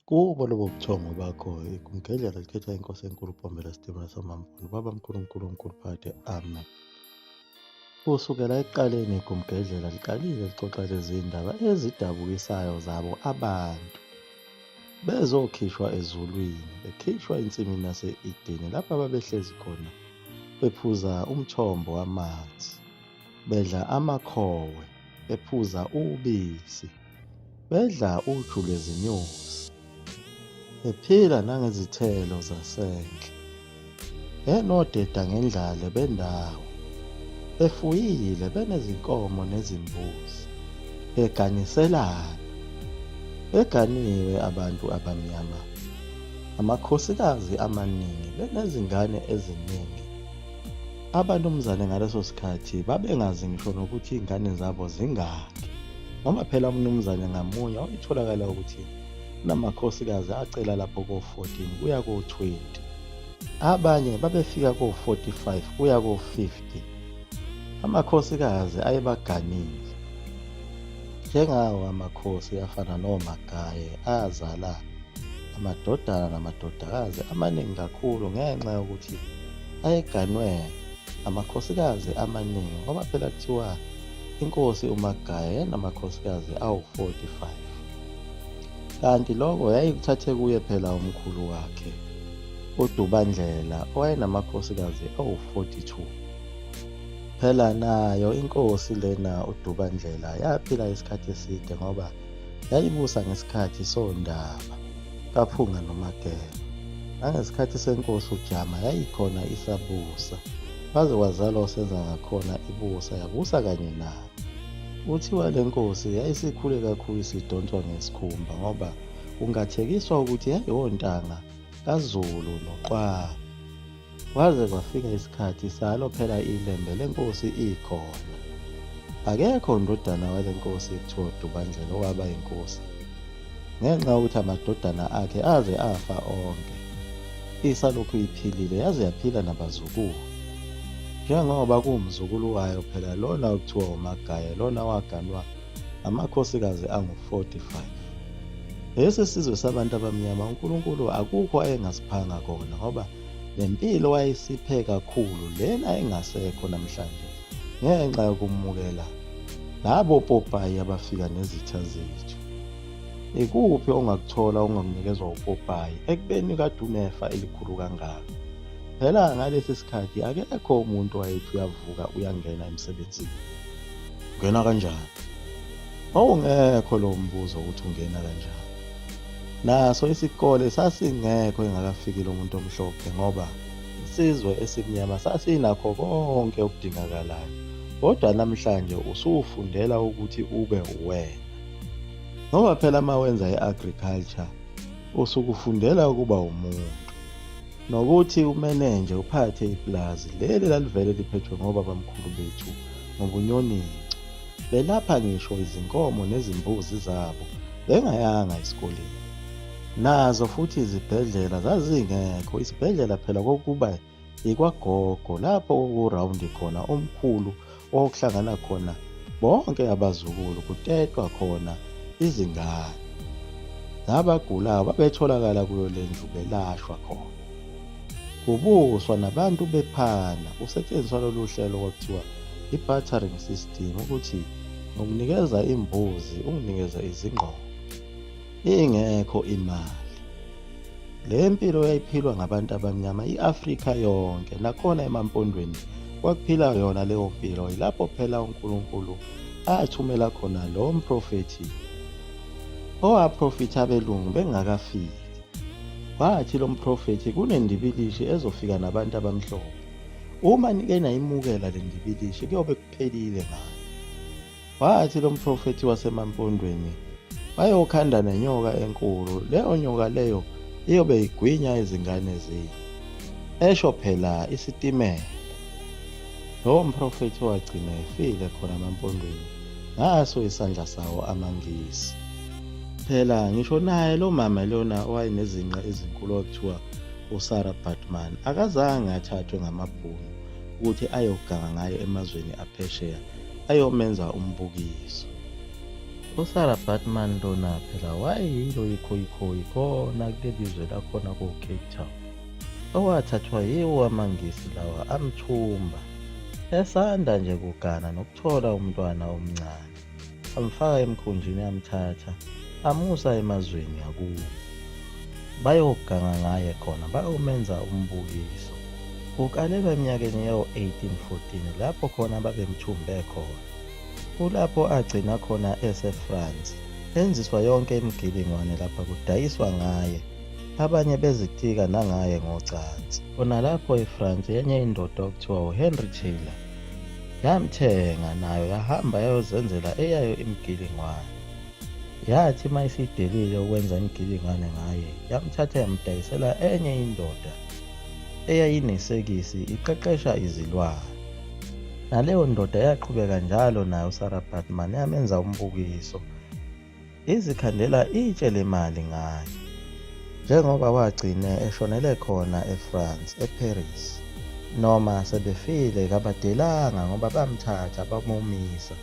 Kubo lobo buthongo bakho igumgedlela likhetha inkosi enkulu uBhombela Sitimela Samampundu Baba mkhulu mkhulu mkhulu phakade amen. Kusukela ekuqaleni igumgedlela liqalile lixoxa lezi ndaba ezidabukisayo zabo abantu bezokhishwa ezulwini bekhishwa ensimini yase-Edeni lapho ababehlezi khona bephuza umthombo wamanzi bedla amakhowe bephuza ubisi Bedla uju lwezinyosi, bephila nangezithelo zasendle. Benodedangendlale bendawo, befuyile benezinkomo nezimbuzi, beganiselana. Beganiwe abantu abamnyama, amakhosikazi amaningi benezingane eziningi. Abanumzane ngaleso sikhathi babengazi ngisho nokuthi iy'ngane zabo zingaki. Ngoba phela umnumzane ngamunye wayetholakala ukuthi unamakhosikazi acela lapho ko-14 kuya ko-20. Abanye babefika ko-45 kuya ko-50. Amakhosikazi ayebaganile. Njengawo amakhosi afana noMagaye azala amadodana namadodakazi amaningi kakhulu ngenxa yokuthi ayeganwe amakhosikazi amaningi ngoba phela kuthiwa Inkosi uMagaya yayinamakhosikazi awu-45. Kanti lokho yayikuthathe kuye phela umkhulu wakhe uDubandlela owayenamakhosikazi awu-42. Phela nayo inkosi lena uDubandlela yaphila isikhathi eside ngoba yayibusa ngesikhathi soNdaba kaPhunga noMageba. Nangesikhathi senkosi uJama yayikhona isabusa. Kwaze kwazalwa uSenzangakhona ibusa yabusa kanye naye. Kuthiwa le nkosi yayisikhule kakhulu isidonswa ngesikhumba ngoba kungathekiswa ukuthi yayiwontanga kaZulu noQwabe. Kwaze kwafika isikhathi salo phela iLembe lenkosi ikhona. Akekho undodana wale nkosi ekuthiwa uDubandlela owaba inkosi ngenxa yokuthi amadodana akhe aze afa onke. Isalokhu iphilile yaze yaphila nabazukulu. Njengoba kuwumzukulu wayo phela lona okuthiwa uMagaye lona waganwa amakhosikazi angu-45. Lesi sizwe sabantu abamnyama uNkulunkulu akukho ayengasiphanga kona ngoba nempilo wayesiphe kakhulu lena engasekho namhlanje ngenxa yokumukela labo popayi abafika nezitha zethu. Ikuphi ongakuthola ongakunikezwa upopayi ekubeni kade unefa elikhulu kangaka? Phela ngalesi sikhathi akekho umuntu owayethi uyavuka uyangena emsebenzini. Ungena kanjani? Wawungekho lowo mbuzo ukuthi ungena kanjani. Naso isikole sasingekho engakafiki lo muntu omhlophe ngoba isizwe esimnyama sasinakho konke okudingakalayo. Kodwa namhlanje usufundela ukuthi ube uwena. Ngoba phela uma wenza i-agriculture usukufundela ukuba umuntu. Nokuthi umenenje uphathe ipulazi leli lalivele liphethwe ngobabamkhulu bethu ngobunyoninco. Belapha ngisho izinkomo nezimbuzi zabo bengayanga esikoleni. Nazo futhi izibhedlela zazingekho, isibhedlela phela kokuba yikwagogo lapho okurawundi khona omkhulu okuhlangana khona bonke abazukulu kutetwa khona izingane. Nabagulayo babetholakala kuyo le ndlu belashwa khona. Kubuswa nabantu bephana kusetshenziswa lolu hlelo kwakuthiwa i-bartering system ukuthi ngokunikeza imbuzi unginikeze izingqondo ingekho imali. Le mpilo yayiphilwa ngabantu abamnyama i-Afrika yonke nakhona emaMpondweni kwakuphila yona leyo mpilo yilapho phela uNkulunkulu athumela khona lo mprofethi owaprofitha abelungu bengakafiki. Wathi lo mprofethi kunendibilishi ezofika nabantu abamhlophe. Uma nike nayimukela le ndibilishi kuyobe kuphelile ngayo. Wathi lo mprofethi wasemaMpondweni bayokhanda nenyoka enkulu, leyo nyoka leyo iyobe igwinya izingane zenu. Esho phela isitimela. Lowo mprofethi wagcina efile khona emaMpondweni ngaso isandla sawo amaNgisi. Phela ngisho naye lo mama lona owayenezinqa ezinkulu okuthiwa uSarah Baartman akazange athathwe ngamabhunu ukuthi ayoganga ngaye emazweni aphesheya ayomenza umbukiso. USarah Baartman lona phela wayeyilo iKhoikhoi khona kuleli zwe lakhona ko-Cape Town, owathathwa yiwo amaNgisi lawa amthumba esanda nje kugana nokuthola umntwana omncane, amfaka emkhunjini amthatha amusa emazweni akubo. Bayoganga ngaye khona bayomenza umbukiso. Kukalelwa eminyakeni yawo-1814 lapho khona babemthumbe khona. Kulapho agcina khona eseFrance, enziswa yonke imigilingwane lapha kudayiswa ngaye, abanye bezitika nangaye ngocansi. Khona lapho eFrance enye indoda okuthiwa uHenry Taylor yamthenga nayo yahamba yayozenzela eyayo imigilingwane. Yathi uma isidelile ukwenza imigilingwane ngaye, yamthatha yamdayisela enye indoda eyayinesekisi iqeqesha izilwane. Naleyo ndoda yaqhubeka njalo naye uSarah Baartman yamenza umbukiso, izikhandela itshe lemali ngaye. Njengoba wagcine eshonele khona eFrance, eParis. Noma sebefile kabadelanga ngoba bamthatha bamumisa,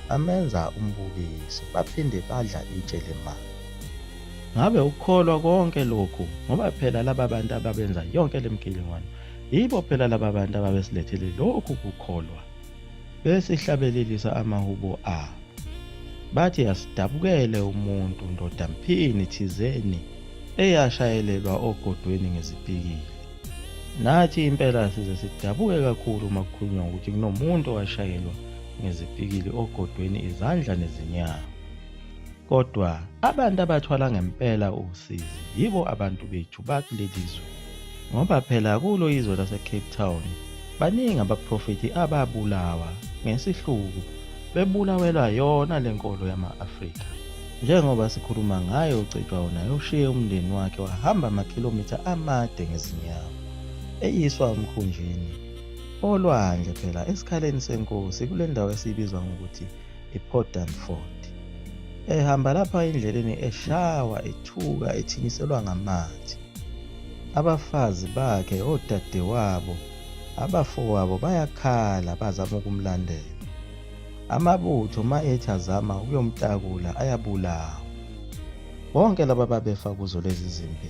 bamenza umbukiso, baphinde badla itshe lemali. Ngabe ukukholwa konke lokhu ngoba phela laba bantu ababenza yonke le migilingwane Yibo phela laba bantu ababesilethele lokhu kukholwa, besihlabelelisa amahubo abo. Bathi asidabukele umuntu ndoda mphini thizeni eyashayelelwa ogodweni ngezipikili. Nathi impela size sidabuke kakhulu uma kukhulunywa ngokuthi kunomuntu owashayelwa ngezipikili ogodweni izandla nezinyawo. Kodwa abantu abathwala ngempela usizi yibo abantu bethu bakuleli zwe. Ngoba phela kulo izwe lase-Cape Town baningi abaprofethi ababulawa ngesihluku bebulawelwa yona le nkolo yama-Afrika. Njengoba sikhuluma ngaye uCetshwayo naye ushiye umndeni wakhe wahamba amakhilomitha amade ngezinyawo eyiswa emkhunjini olwandle phela esikhaleni senkosi kule ndawo esiyibiza ngokuthi iPort Dunford. Ehamba lapha endleleni eshawa, ethuka, ethinyiselwa ngamathe. Abafazi bakhe, odadewabo, abafowabo bayakhala bazama ukumlandela. Amabutho uma ethi azama ukuyomtakula ayabulawa. Bonke laba babefa kuzo lezi zimpi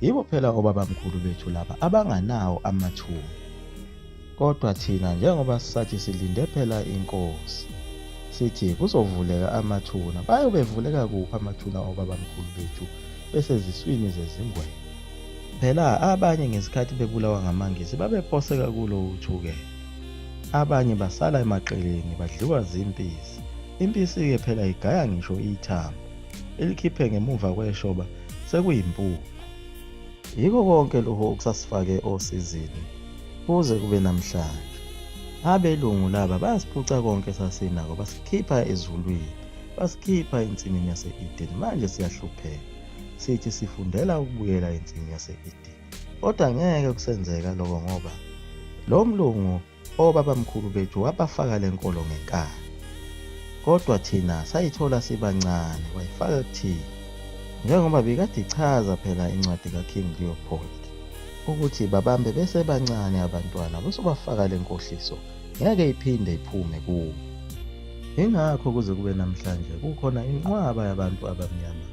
yibo phela obabamkhulu bethu laba abanganawo amathuna. Kodwa thina njengoba sisathi silinde phela inkosi, sithi kuzovuleka amathuna, bayobe evuleka kuphi amathuna obabamkhulu bethu beseziswini zezingwenya? Phela abanye ngesikhathi bebulawa ngamaNgisi babephoseka kulo uThukela. Abanye basala emaqeleni badliwa zimpisi. Impisi-ke phela igaya ngisho ithambo, ilikhiphe ngemuva kweshoba sekuyimpuphu. Yiko konke lokho okusasifake osizini kuze kube namhlanje. Abelungu laba bayasiphuca konke esasinako, basikhipha ezulwini, basikhipha ensimini yase-Edeni. Manje siyahlupheka, sithi sifundela ukubuyela ensimini yase-Edeni, kodwa ngeke kusenzeka lokho ngoba lo mlungu Obabamkhulu bethu wabafaka le nkolo ngenkani. Kodwa thina sayithola sibancane, wayifaka kuthina. Njengoba bikade ichaza phela incwadi kaKing Leopold ukuthi babambe besebancane abantwana bese ubafaka le nkohliso ngeke iphinde iphume kubo. Yingakho kuze kube namhlanje kukhona inqwaba yabantu abamnyama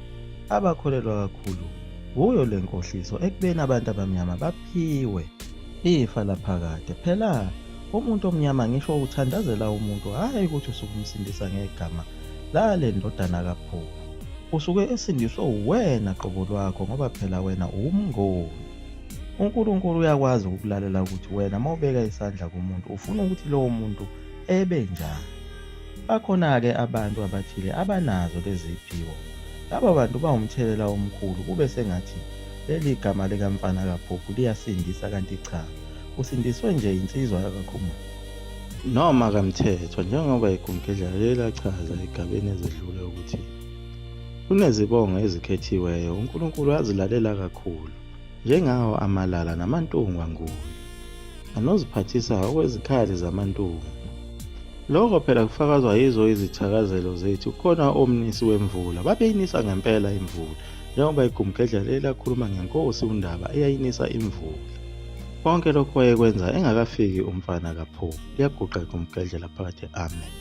abakholelwa kakhulu kuyo le nkohliso ekubeni abantu abamnyama baphiwe Ifa laphakade. Phela umuntu omnyama ngisho uthandazela umuntu hhayi ukuthi usuke umsindisa ngegama lale ndodana kaPhuphu. Usuke esindiswe uwena qobo lwakho ngoba phela wena uwumngoni. UNkulunkulu uyakwazi ukukulalela ukuthi wena uma ubeka isandla kumuntu ufuna ukuthi lowo muntu ebe njani. Bakhona-ke abantu abathile abanazo lezi ziphiwo. Laba bantu bawumthelela omkhulu kube sengathi Leli gama likaMfana kaPhuphu liyasindisa kanti cha, usindiswe nje insizwa yakaKhumalo. Noma kaMthethwa njengoba igumgedlela leli lachaza egabeni ezedlule ukuthi kunezibongo ezikhethiweyo uNkulunkulu azilalela kakhulu njengawo amalala namantungwa nguye anoziphathisa okwezikhali zamantungwa. Lokho phela kufakazwa yizo izithakazelo zethu kukhona omnisi wemvula babeyinisa ngempela imvula Njengoba igumgedlela leli lakhuluma ngenkosi uNdaba eyayinisa imvula. Konke lokhu wayekwenza engakafiki umfana kaPhuphu. Liyaguqa igumgedlela phakathi amen.